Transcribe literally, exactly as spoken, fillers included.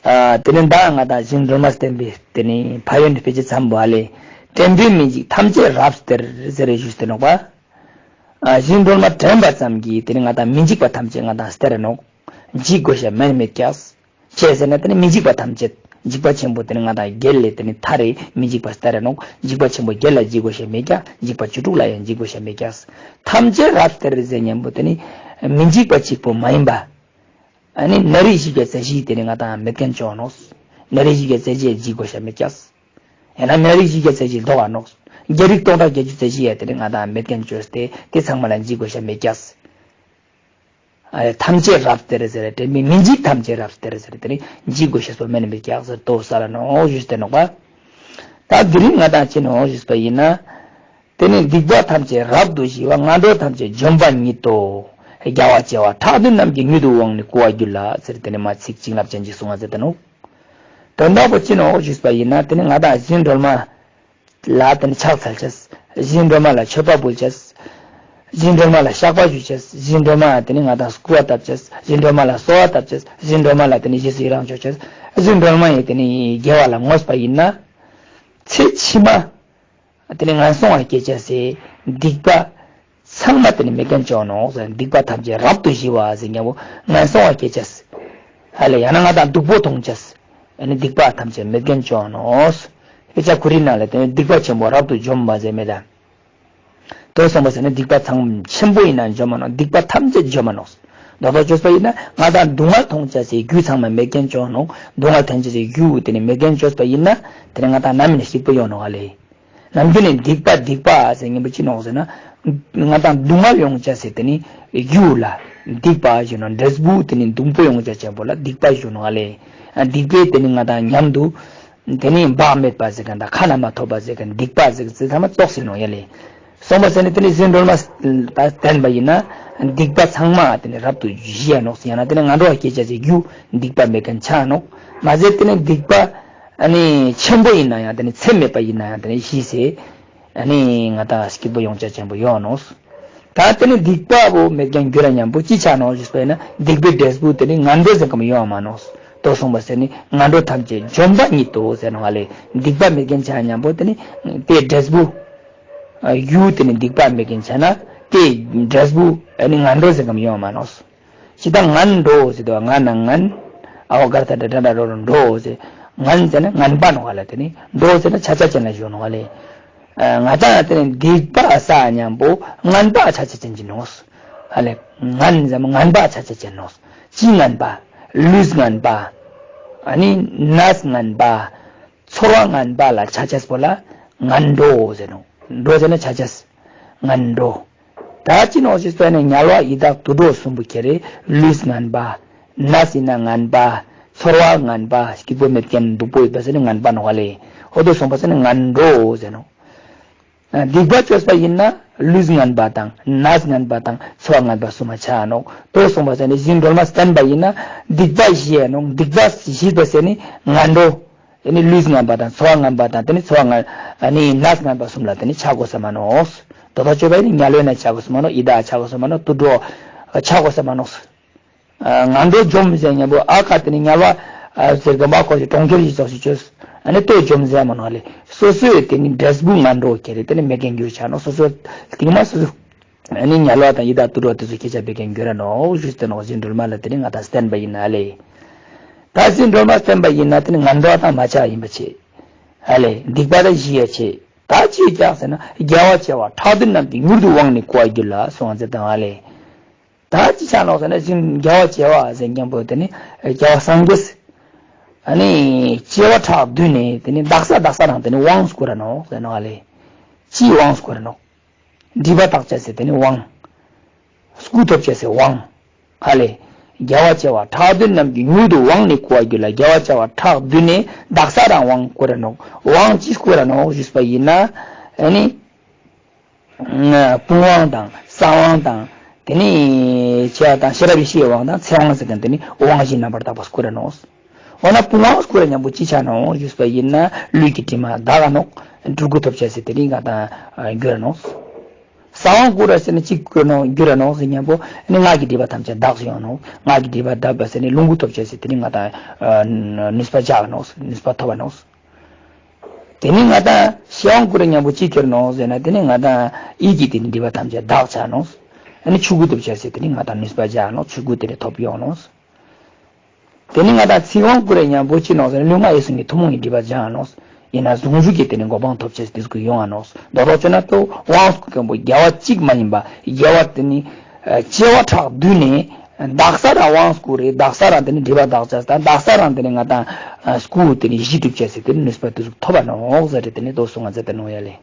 ཨ། དེ་ནས་ད་ང་དང་རྗེ་བཙུན་སྒྲོལ་མ་བསྟན་པའི་དེ་ནས་ཕན་ཡོན་དཔེ་ཆ་ཙམ་པོ་ཨ་ལས། དྲན་པས་མི་འཇིགས་ཐམས་ཅད་རབ་སྟེར་ཟེར་རེ་ཞུས་ཏེ་ནོག་པ། ཨ། རྗེ་བཙུན་སྒྲོལ་མ་དྲན་པ་ཙམ་གྱིས་དེ་ནས་ང་དང་མི་འཇིགས་པ་ཐམས་ཅད་ང་དང་སྟེར་རེ་ནོག་འཇིགས་དགོས་ཤེས་མེད་མེད་ཀྱག་ཅི་ཟེར་ན་དེ་ནི་མི་འཇིགས་པ་ཐམས་ཅད། འཇིགས་པ་ཆེན་པོ་དེ་ནི་ང་དང་བརྒྱད་ལས་དེ་ནི་ཐར་རེ་མི་འཇིགས་པ་སྟེར་རེ་ནོག་འཇིགས་པ་ཆེན་པོ་བརྒྱད་ལ་འཇིགས་དགོས་ཤེས་མེད་ཀྱག་འཇིགས་པ་བཅུ་དྲུག་ལ་ཡང་འཇིགས་དགོས་ཤེས་མེད་ཀྱག་ཐམས་ཅད་རབ་སྟེར་རེ་ཟེར་མཁན་པོ་དེ་ནི་མི་འཇིགས་པ་གཅིག་པོ་མ་ཡིན་པ། ཨ་ནི་ནད་རིགས་བཞི་བརྒྱ་རྩ་བཞི་དེ་ནི་ང་དང་མེད་མཁན་བཅོ་ནོག་ནད་རིགས་བཞི་བརྒྱ་རྩ་བཞི་ཡང་འཇིགས་དགོས་ཤེས་མེད་ཀྱག་ཡང་ན་ནད་རིགས་བཞི་བརྒྱ་རྩ་བཞི་ལྡོག་ག་ནོག་རྒྱལ་རིགས་སྟོང་ཕྲག་བརྒྱད་ཅུ་རྩ་བཞི་ཡང་དེ་ནི་ང་དང་མེད་མཁན་བཅོས་ཏེ་དེ་ཚང་མ་ལ་འཇིགས་དགོས་ཤེས་མེད་ཀྱག་ཨ། ཐམས་ཅད་རབ་སྟེར་ཟེར་དེ་མི་མི་འཇིགས་ཐམས་ཅད་རབ་སྟེར་ཟེར་དེ་ནི་འཇིགས་དགོས་ཤེས་པོ་མེད་ནི་མེད་ཀྱག་ཟེར་ཏོ་ས་ལ་ནོག་ཞུས་ཏེ་ནོག་པ། ད་དེ་རིང་ང་དང་ཅི་ནོག་ཞུས་པ་ཡིན་ན། དེ་ནི་སྡིག་པ་ཐམས་ཅད་རབ་ཏུ་ཞི་བ་ངན་འགྲོ་ཐམས་ཅད་འཇོམས་པ་ཉིད་དོ། རྒྱལ་བ་བྱེ་བ་ཕྲག་བདུན་རྣམས་ཀྱིས་མྱུར་དུ་དབང་ནི་བསྐུར་བར་འགྱུར་ལ་ཟེར་དེ་ནི་མ་ཚིག་བྱིན་རླབས་ཅན་གྱི་གསུང་བ་ཟེར་ཏེ་ནོག་དོན་དག་པོ་ཅི་ནོག་ཞུས་པ་ཡིན་ན་དེ་ནི་ང་དང་རྗེ་བཙུན་སྒྲོལ་མ། ལ་དེ་ནི་ཕྱག་འཚལ་ཅེས། རྗེ་བཙུན་སྒྲོལ་མ་ལ་མཆོད་པ་འབུལ་ཅེས། རྗེ་བཙུན་སྒྲོལ་མ་ལ་བཤགས་པ་ཞུ་ཅེས། རྗེ་བཙུན་སྒྲོལ་མ་དེ་ནི་ང་དང་སྐུར་བ་བཏབ་ཅེས། རྗེ་བཙུན་སྒྲོལ་མ་ལ་གསོལ་བ་བཏབ་ཅེས། རྗེ་བཙུན་སྒྲོལ་མ་ལ་དེ་ནི་རྗེས་སུ་ཡི་རང་བྱོས་ཅེས། རྗེ་བཙུན་སྒྲོལ་མ་ཡིས་དེ་ནི་དགེ་བ་ལ་བསྔོས་པ་ཡིན་ན། ཚེ་ཕྱི་མ། དེ་ནི་ངན་སོང་བ་སྐྱེ་ཅེས་སི་སྡིག་པ། ཚང་མ་དེ་ནི་མེད་མཁན་བཅོ་ནོག་ཟེར་སྡིག་པ་ཐམས་ཅད་རབ་ཏུ་ཞི་བ་ཟེར་མཁན་པོ་ངན་སོང་བ་སྐྱེ་ཅེས། ཧ་ལས་ཡང་ན་ང་དང་སྡུག་པོ་མཐོང་ཅེས། ཨ་ནི་སྡིག་པ་ཐམས་ཅད་མེད་མཁན་བཅོ་ནོག་དཔེ་ཆ་ཁོ་རའི་ནང་ལ་དེ་ནི་སྡིག་པ་ཆེན་པོ་རབ་ཏུ་འཇོམས་པ་ཟེར་མེད་ད། དོ་གསུངས་པ་ཟེར་ནི་སྡིག་པ་ཚང་ཆེན་པོ་ཡིན་ན་འཇོམས་མ་ནོག་སྡིག་པ་ཐམས་ཅད་འཇོམས་མ་ནོག་དོ་དོ་བཅོས་པ་ཡིན་ན་ང་དང་སྡུག་བསྔལ་མཐོང་ཅེས་སི་རྒྱུ་ཚང་མ་མེད་མཁན་བཅོ་ནོག་སྡུག་བསྔལ་ཐོན་ཅེས་སི་རྒྱུ་དེ་ནི་མེད་མཁན་བཅོས་པ་ཡིན་ན་དེ་ནི་ང་དང་ནམ་ཡིན་ན་སྐྱིད་པོ་ཡོང་ནོག་ཨ་ལས། ནམ་རྒྱུན་ནས་སྡིག་པ་སྡིག་པ་ཟེར་མཁན་པོ་ཅི་ནོག་ཟེར་ན། ང་དང་སྡུག་བསྔལ་ཡོང་ཅེས་སི་དེ་ནི་རྒྱུ་ལ་སྡིག་པ་ཞུ་ནོག་འབྲས་བུ་དེ་ནི་སྡུག་པོ་ཡོང་ཅེས་ཆེན་པོ་ལ་སྡིག་པ་ཞུ་ནོག་ཨ་ལས། སྡིག་པའི་དེ་ནི་ང་དང་མཉམ་དུ། དེ་ནི་བག་མེད་པ་ཟེར་མཁན་དང་ཁ་ན་མ་ཐོ་བ་ཟེར་མཁན་སྡིག་པ་ཟེར་ཚེ་ཚང་མ་ཙོགས་ཟེར་ནོག་ཡ་ལས། གསུངས་པ་ཟེར་ནི་དེ་ནི་རྗེ་བཙུན་སྒྲོལ་མ་ད་བསྟན་པ་ཡིན་ན། སྡིག་པ་ཚང་མ་དེ་ནི་རབ་ཏུ་ཞི་ཡ་ནོག་ཟེར་ཡང་ན་དེ་ནི་ངན་འགྲོ་བ་སྐྱེ་ཅེས་སི་རྒྱུ་སྡིག་པ་མེད་མཁན་ཆ་ནོག་མ་ཟད་དེ་ནི་སྡིག་པ། ཨ་ནི་ཆེན་པོ་ཡིན་ན་ཡང་དེ་ནི་ཚད་མེད་པ་ཡིན་ན་ཡང་དེ་ནི་ཞི་སེ། ཨ་ནི་ང་དང་སྐྱིད་པོ་ཡོང་ཅེས་ཆེན་པོ་ཡོང་ནོག་ད་དེ་ནི་སྡིག་པ་བོ་མེད་མཁན་འགྱུར་ར་མཉམ་པོ་ཅི་ཆ་ནོག་ཞུས་པ་ཡིན་ན་སྡིག་པའི་འབྲས་བུ་དེ་ནི་ངན་འགྲོ་ཟེར་མཁན་ཡོང་མ་ནོག་དོ་གསུངས་པ་ཟེར་ནི་ངན་འགྲོ་ཐམས་ཅད་འཇོམས་པ་ཉིད་དོ་ཟེར་ནོག་ཨ་ལས། སྡིག་པ་མེད་མཁན་ཆ་མཉམ་པོ་དེ་ནི་དེ་འབྲས་བུ། ཨ་རྒྱུ་དེ་ནི་སྡིག་པ་མེད་མཁན་ཆ་ན་དེ་འབྲས་བུ་ཨ་ནི་ངན་འགྲོ་ཟེར་མཁན་ཡོང་མ་ནོག་ཇི་ལྟར་ངན་འགྲོ་ཟེར་དུས་ང་ན་ངན། ཨ་བ་གར་ཐ་དྲ་དྲ་རོ་རོ་འགྲོ་ཟེར། ངན་ཟེར་ན་ངན་པ་ནོག་ཨ་ལས་དེ་ནི་འགྲོ་ཟེར་ན་ཆ་ཆ་ཅན་ལ་ཞུ་ནོག་ཨ་ལས། ང་ཅག་དེ་ནི་སྡིག་པ་བསགས་མཉམ་པོ་ངན་པ་ཆ་ཆ་ཅན་གྱི་ནོག་ཨ་ལས་ངན་ཟེར་མ་ངན་པ་ཆ་ཆ་ཅན་ནོག་ཅི་ངན་པ། ལུས་ངན་པ། ཨ་ནི་ནས་ངན་པ། ཚོར་བ་ངན་པ་ལ་ཆ་ཆས་པོ་ལ་ངན་འགྲོ་ཟེར་ནོག་འགྲོ་ཟེར་ན་ཆ་ཆས། ངན་འགྲོ། ད་ཅི་ནོག་ཞེས་པ་ནི་དམྱལ་བ་ཡི་དྭགས་དུད་འགྲོ་གསུམ་པོ་ཁྱེར་རེ་ལུས་ངན་པ། ནས་ཡིན་ན་ངན་པ། ཚོར་བ་ངན་པ་སྐྱིད་པོ་མེད་མཁན་སྡུག་པོ་ཡོད་པ་ཟེར་ནི་ངན་པ་ནོག་ཨ་ལས། འོ་དོ་གསུངས་པ་ཟེར་ནི་ངན་འགྲོ་ཟེར་ནོག་སྡིག་པ་བཅོས་པ་ཡིན་ན་ལུས་ངན་པ་དང་ནས་ངན་པ་དང་ཚོར་བ་ངན་པ་གསུམ་མ་ཆ་ནོག་དོ་གསུངས་པ་ཟེར་ནི་རྗེ་བཙུན་སྒྲོལ་མ་བསྟན་པ་ཡིན་ན་སྡིག་པ་ཞི་ཡ་ནོག་སྡིག་པ་ཞི་བ་ཟེར་ནི་ངན་འགྲོ། དེ་ནི་ལུས་ངན་པ་དང་ཚོར་བ་ངན་པ་དང་དེ་ནི་ཚོར་བ་ངན་ཨ་ནི་ནས་ངན་པ་གསུམ་ལ་དེ་ནི་ཆ་དགོས་ས་མ་ནོག་དོ་དོ་བཅོས་པ་ཡིན་ན་དམྱལ་བའི་ནང་ཆ་དགོས་ས་མ་ནོག་ཡི་དྭགས་ཆ་དགོས་ས་མ་ནོག་དུད་འགྲོ་ཆ་དགོས་ས་མ་ནོག་ཨ་ངན་འགྲོ་འཇོམས་ཟེར་མཁན་པོ་ཨ་ཁ་དེ་ནི་དམྱལ་བ་ཨ་ཟེར་དགོན་པ་ཁོ་ཞིག་གྲོང་ཁྱེར་ཞིག་ཙོགས་ཤིག་བཅོས། ཨ་ནི་ལྟོས་འཇོམས་ཟེར་མ་ནོག་ལེ། སོ་སོའི་དེ་ནི་འབྲས་བུ་ངན་འགྲོ་ཁྱེར་རེ་དེ་ནི་མེད་མཁན་འགྱུར་ཆ་ནོག་སོ་སོ་སྟིང་མ་སོ་སོ། ཨ་ནི་དམྱལ་བ་དང་ཡི་དྭགས་དུད་འགྲོ་དེ་ཚོ་སྐྱེ་ཆ་བེད་མཁན་འགྱུར་ར་ནོག་ཞུས་ཏེ་ནོག་རྗེ་བཙུན་སྒྲོལ་མ་ལ་དེ་ནི་ང་དང་བསྟན་པ་ཡིན་ན་ལེ། ད་རྗེ་བཙུན་སྒྲོལ་མ་བསྟན་པ་ཡིན་ན་དེ་ནི་ངན་འགྲོ་དང་མ་ཆགས་ཡིན་པ་ཆེ། ཨ་ལེ་སྡིག་པ་དང་ཞི་ཡ་ཆེ། ད་ཅིའི་ཀྱག་ཟེར་ན་རྒྱལ་བ་བྱེ་བ་ཕྲག་བདུན་རྣམས་ཀྱིས་མྱུར་དུ་དབང་ནི་བསྐུར་བར་འགྱུར་ལ་གསུངས་པ་ཟེར་དང་ཨ་ལེ། ད་ཅི་ཆ་ནོག་ཟེར་ན་ཅིང་རྒྱལ་བ་བྱེ་བ་ཟེར་མཁན་པོ་དེ་ནི་རྒྱལ་བ་སངས་རྒྱས། ཨ་ནི་བྱེ་བ་ཕྲག་བདུན་ནས་དེ་ནི་དག་ས་དག་ས་རང་དེ་ནི་དབང་བསྐུར་ར་ནོག་ཟེར་ནོག་ཨ་ལེ། ཅིའི་དབང་བསྐུར་ར་ནོག་སྒྲིབ་པ་དག་བྱ་ཟེར་དེ་ནི་དབང་། སྐུ་ཐོབ་བྱ་ཟེར་དབང་། ཧ་ལེ། རྒྱལ་བ་བྱེ་བ་ཕྲག་བདུན་རྣམས་ཀྱིས་མྱུར་དུ་དབང་ནི་བསྐུར་བར་འགྱུར་ལ། རྒྱལ་བ་བྱེ་བ་ཕྲག་བདུན་ནས་དག་ས་རང་དབང་བསྐུར་ར་ནོག་དབང་ཅི་བསྐུར་ར་ནོག་ཞུས་པ་ཡིན་ན། ཨ་ནི། དཔུང་དབང་དང་གསང་དབང་དང་། དེ་ནི་ཆེ་བ་དང་ཤེས་རབ་ཡེ་ཤེས་དབང་དང་ཚེ་དབང་ཟེར་མཁན་དེ་ནི་དབང་བཞི་རྣམ་པར་དག་པ་བསྐུར་ར་ནོག་འོ་ན་དཔུང་དབང་བསྐུར་ར་མཉམ་པོ་ཅི་ཆ་ནོག་ཞུས་པ་ཡིན་ན་ལུས་ཀྱི་དྲི་མ་དག་ག་ནོག་སྤྲུལ་སྐུ་ཐོབ་བྱ་ཟེར་དེ་ནི་ང་དང་འགྱུར་ར་ནོག་ས་དབང་བསྐུར་ར་ཟེར་ནས་གཅིག་བསྐུར་ནོ་འགྱུར་ར་ནོ་ཟེར་མཉམ་པོ་ཨ་ནི་སྔགས་ཀྱི་སྒྲིབ་པ་ཐམས་ཅད་དག་ཡོང་ནོ། སྔགས་ཀྱི་སྒྲིབ་པ་དག་པ་ཟེར་ནས་ལོངས་སྐུ་ཐོབ་བྱས་ཟེར་དེ་ནི་ང་དང་ནུས་པ་བཞག་ནོ། ནུས་པ་ཐོབ་པ་ནོ། དེ་ནི་ང་དང་ཤེར་དབང་བསྐུར་ར་མཉམ་པོ་གཅིག་གྱུར་ནོ་ཟེར་ན་དེ་ནི་ང་དང་ཡིད་ཀྱི་དེ་ནི་སྒྲིབ་པ་ཐམས་ཅད་དག་བྱ་ནོ། ཨ་ནི་ཆོས་སྐུ་ཐོབ་བྱས་ཟེར་དེ་ནི་ང་དང་ནུས་པ་བཞག་ནོ། ཆོས་སྐུ་དེ་ནི་ཐོབ་ཡོང་ནོ། དེ་ནི་ང་དང་ཚིག་དབང་བསྐུར་ར་མཉམ་པོ་ཅི་ནོ་ཟེར་ན་ལུས་ངག་ཡིད་གསུམ་གྱི་ཐུན་མོང་གི་སྒྲིབ་པ་སྦྱང་ནོ། ཡིན་ན་ཟུང་འཇུག་གི་དེ་ནི་གོ་འཕང་ཐོབ་བྱས་དེ་ཟུག་གི་ཡོང་ང་ནོ། མདོར་དོན་བྱས་ན་ལྟོ་དབང་བསྐུར་མཁན་པོ་རྒྱལ་བ་གཅིག་མ་ཡིན་པ་རྒྱལ་བ་དེ་ནི་བྱེ་བ་ཕྲག་བདུན་ནས་དག་ས་རང་དབང་བསྐུར་རེ། དག་ས་རང་དེ་ནི་སྒྲིབ་པ་དག་བྱས་དང་དག་ས་རང་དེ་ནི་ང་དང་སྐུ་དེ་ནི་གཞི་གྲུབ་བྱས་ཟེར་དེ་ནི་ནུས་པ་དེ་ཟུག་ཐོབ་པ་ནོ་ཟེར་རེ་དེ་ནི་ལྟོ་གསུང་ང་མཛད་དེ་ནོ་ཡ་ལེ།